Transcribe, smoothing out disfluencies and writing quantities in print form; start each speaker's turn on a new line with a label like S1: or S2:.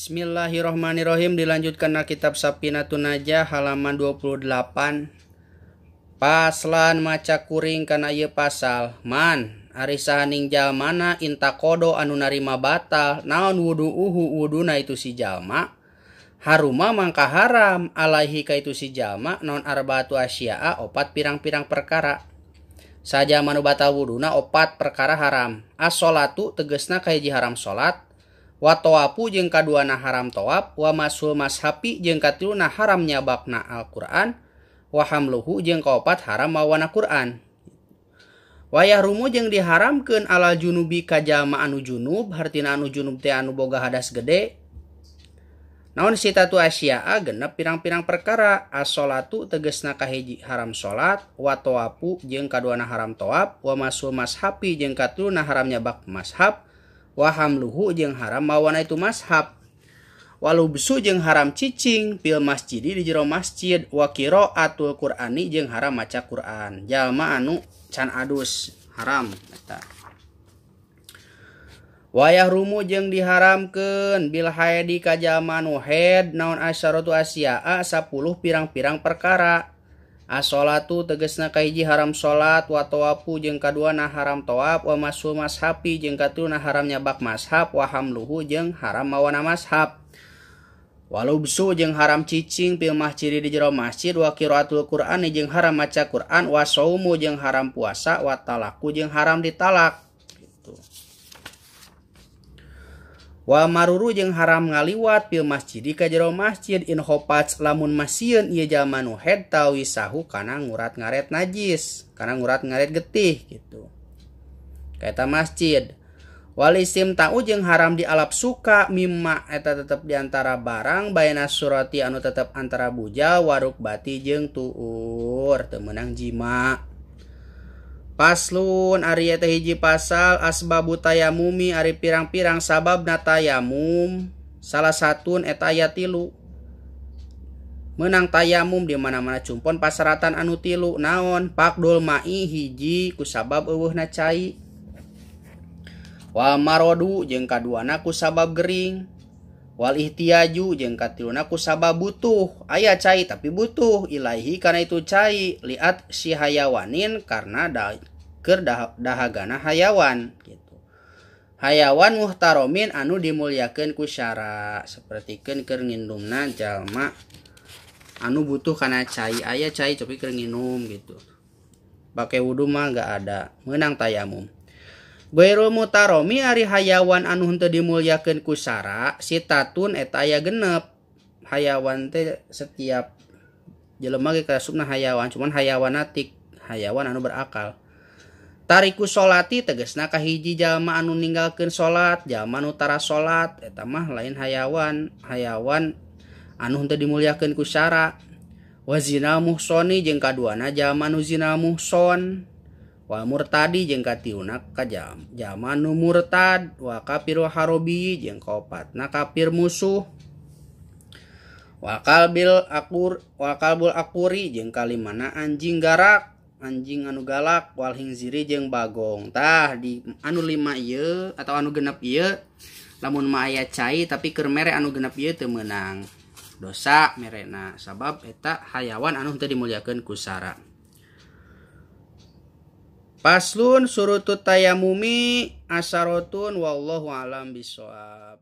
S1: Bismillahirrahmanirrahim, dilanjutkan kitab Sapinatun Najah halaman 28. Paslan maca kuring kana ieu pasal. Man ari sahaning jalmana intakodo anu narima batal naon wudu'uhu wuduna itu si jalma haruma mangka haram alaihi ka itu si jalma naon arbaatu asya'a opat pirang-pirang perkara. Saja manu batal wuduna opat perkara haram. As-sholatu tegesna kahiji haram salat, wa tawafu jeung kaduana haram tawaf, wa masul mashafi jeung katiluna haram nyabakna Al-Qur'an, wa hamluhu jeung kaopat haram mawana Qur'an. Wa yahrumu jeung diharamkeun alal junubi ka jalma anu junub, hartina anu junub teh anu boga hadas gede. Naon sitatu asya'a genep pirang-pirang perkara. As-sholatu tegesna kahiji haram salat, wa tawafu jeung kaduana haram tawaf, wa masul mashafi jeung katiluna haram nyabak mashaf, wa hamluhu jeung haram mawana itu mashab, walubsu jeung haram cicing fil masjidi di jero masjid, wa qiraatul qur'ani jeung haram maca Qur'an. Jalma anu can adus haram eta. Wa yahrumu jeung diharamkeun bil haidi ka jalma anu haid naon asyaratu asya'a 10 pirang-pirang perkara. As-sholatu tegesna kahiji haram salat, wa tawafu jeung kaduana haram tawaf, wa masul mashafi jeung katiluna haram nyabak mashaf, wa hamluhu jeung haram mawana mashaf, walubsu jeung haram cicing fil masjid di jero masjid, wa qiraatul qur'ani jeung haram maca Qur'an, wa saumu jeung haram puasa, wa talaku jeung haram ditalak gitu. Wa maruru jeung haram ngaliwat fil masjid ka jero masjid in khofat lamun masieun ieu jalma nu haid tawisahu kana ngurat ngaret najis, kana ngurat ngaret getih gitu. Kaeta masjid. Wal isim ta'u jeung haram dialap suka mimma eta tetep di antara barang baina surati anu tetep antara bujal warukbati jeung tuur teu meunang jima. Paslun ari eta hiji pasal asbabu tayamumi ari pirang-pirang sababna tayamum. Salah satun eta aya tilu. Meunang tayamum di mana-mana cumpon pasaratan anu tilu naon? Pakdul mai hiji kusabab eueuhna cai, wal marodu jeung kaduana kusabab gering, wal ihtiyaju jeung katiluna kusabab butuh. Aya cai tapi butuh ilaihi kana itu cai liat si hayawanin karena keur dahagana hayawan gitu. Hayawan muhtaromin anu dimulyakeun ku syara, sapertikeun keur ngindumna jalma anu butuh kana cai, aya cai tapi keur nginum gitu. Pake wudu mah enggak ada, meunang tayamum. Ghairul mutaromi ari hayawan anu henteu dimulyakeun ku syara sitatun eta aya genep. Hayawan teh setiap jelema ge kasupna hayawan, cuman hayawan atik, hayawan anu berakal. Tariku sholati tegesna kahiji jalma anu ninggalkeun salat, jalma anu tara salat eta mah lain hayawan, hayawan anu henteu dimulyakeun ku syara. Wa zina muhsoni jeung kaduana jalma anu zina muhson. Wal murtadi jeung katiluna ka jalma nu murtad, wa kafirul harobi jeung kaopatna kafir musuh, wa kalbil akur wa kalbul akuri jeung kalimana anjing garak, anjing anu galak, wal hingziri jeung bagong. Tah di anu lima ieu atau anu genep ieu lamun mah aya cai tapi keur mere anu genep ieu teu meunang dosa merena sabab eta hayawan anu teu dimulyakeun ku syara. Paslun surutut tayamumi asarotun wallahu alam bisawab.